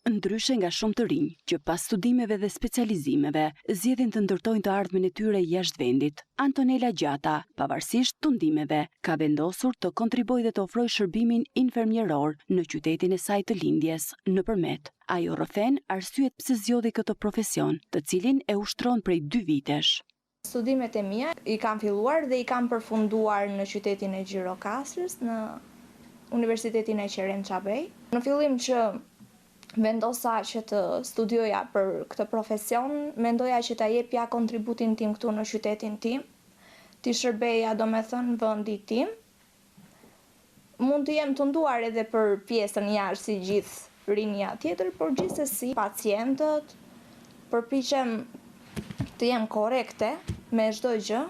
Ndryshe nga shumë të rinj, që pas studimeve dhe specializimeve, zgjedhin të ndërtojnë të ardhmen e tyre jashtë vendit, Antonela Gjata, pavarësisht tundimeve, ka vendosur të kontribuojë dhe të ofrojë shërbimin infermieror në qytetin e saj të lindjes, në Përmet. Ajo rrëfen arsyet pse zgjodhi këtë profesion, të cilin e ushtron prej dy vitesh. Studimet e mia i kam filluar dhe i kam përfunduar në qytetin e Gjirokastrës, në Universitetin e Eqrem Çabej. Në fillim që vendosa që të studioja për këtë profesion, mendoja që ta jepja kontributin tim këtu në qytetin tim, t'i shërbeja domethënë vendit tim. Mund të jem tunduar edhe për pjesën jashtë si gjithë rinia tjetër, por gjithsesi pacientët përpiqem të jem korrekte me çdo gjë,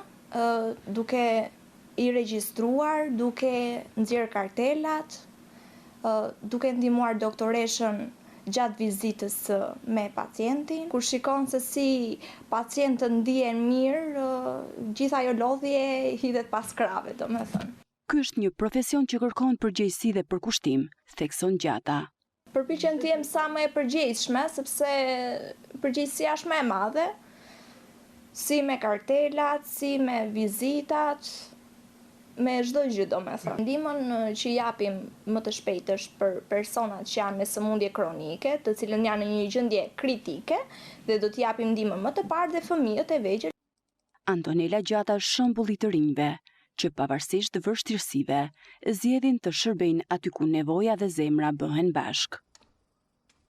duke i regjistruar, duke nxjerrë kartelat, duke ndihmuar doktoreshën gjatë vizitës me pacientin. Kur shikon se si pacientët ndihen mirë, gjithë ajo lodhje hidhet pas krahëve, domethënë. Ky është një profesion që kërkon përgjegjësi dhe përkushtim, thekson Gjata. Përpiqem të jem sa më e përgjegjshme, sepse përgjegjësia është më e madhe, si me kartelat, si me vizitat, me çdo gjë domethënë. Ndihmën që japim më të shpejtë është për personat që janë me sëmundje kronike, të cilët janë në një gjendje kritike dhe do t'i japim ndihmën më të parë dhe fëmijët e vegjël. Antonela Gjata është shembull i të rinjve, që pavarësisht vështirësive, zgjedhin të shërbejnë aty ku nevoja dhe zemra bëhen bashkë.